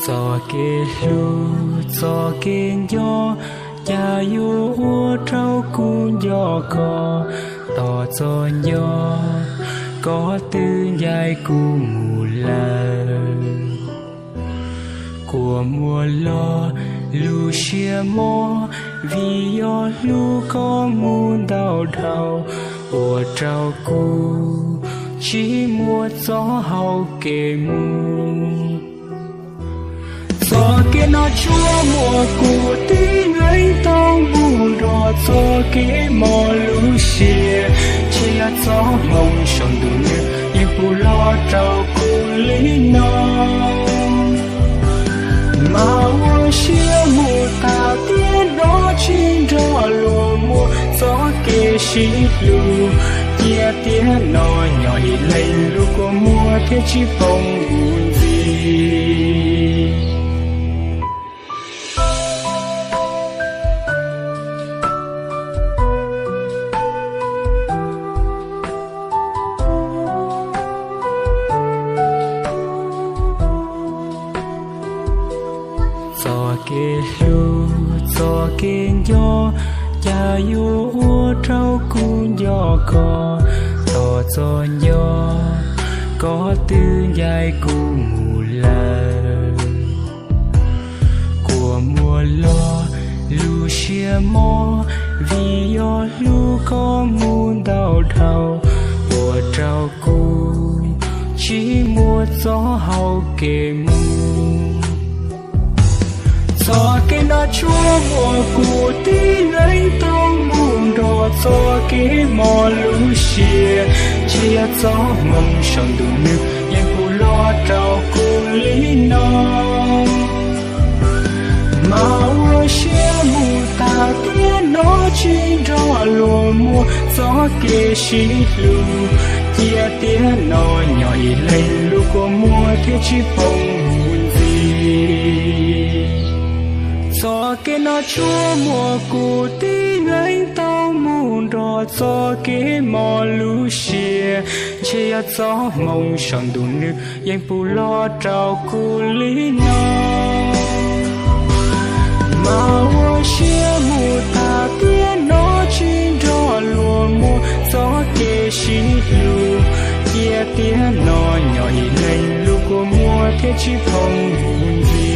Txoj kev hlub, txoj kev nco, cas yuav ua rau kuv nco koj. Tos txoj nco koj twb ncaim kuv mus lawm. Kua muag los lub siab mob, vim yog hlub koj mus ntau dhau, ua rau kuv tsis muaj txoj hau kev mus. Txoj kev no tsuas muaj kuv tib leeg tau mus nrog txoj kev mob lub siab, ntshe yog txoj hmoo saum ntuj nws yeej pub los rau kuv li no. Mas ua siab mus tas tiam no tsis nrog luag muaj txoj kev sib hlub, cia tiam no nyob ib leeg lub kua muag thiaj tsis poob mus ntxiv. Txoj kev hlub, txoj kev nco, cas yuav ua rau kuv nco koj. Tos txoj nco koj twb ncaim kuv mus lawm. Kua muag los lub siab mob, vim yog hlub koj mus ntau dhau, ua rau kuv tsis muaj txoj hau kev mus. Txoj kev no tsuas muaj kuv tib leeg tau mus nrog txoj kev mob lub siab, ntshe yog txoj hmoo saum ntuj nws yeej pub los rau kuv li no. Mas ua siab mus tas tiam no tsis nrog luag muaj txoj kev sib hlub, cia tiam no nyob ib leeg lub kua muag thiaj tsis poob mus ntxiv. Txoj kev no tsuas muaj kuv tib leeg tau mus nrog txoj kev mob lub siab, ntshe yog txoj hmoo saum ntuj nws yeej pub los rau kuv li no. Mas ua siab mus tas tiam no tsis nrog luag muaj txoj kev sib hlub, cia tiam no nyob ib leeg lub kua muag thiaj tsis poob mus ntxiv.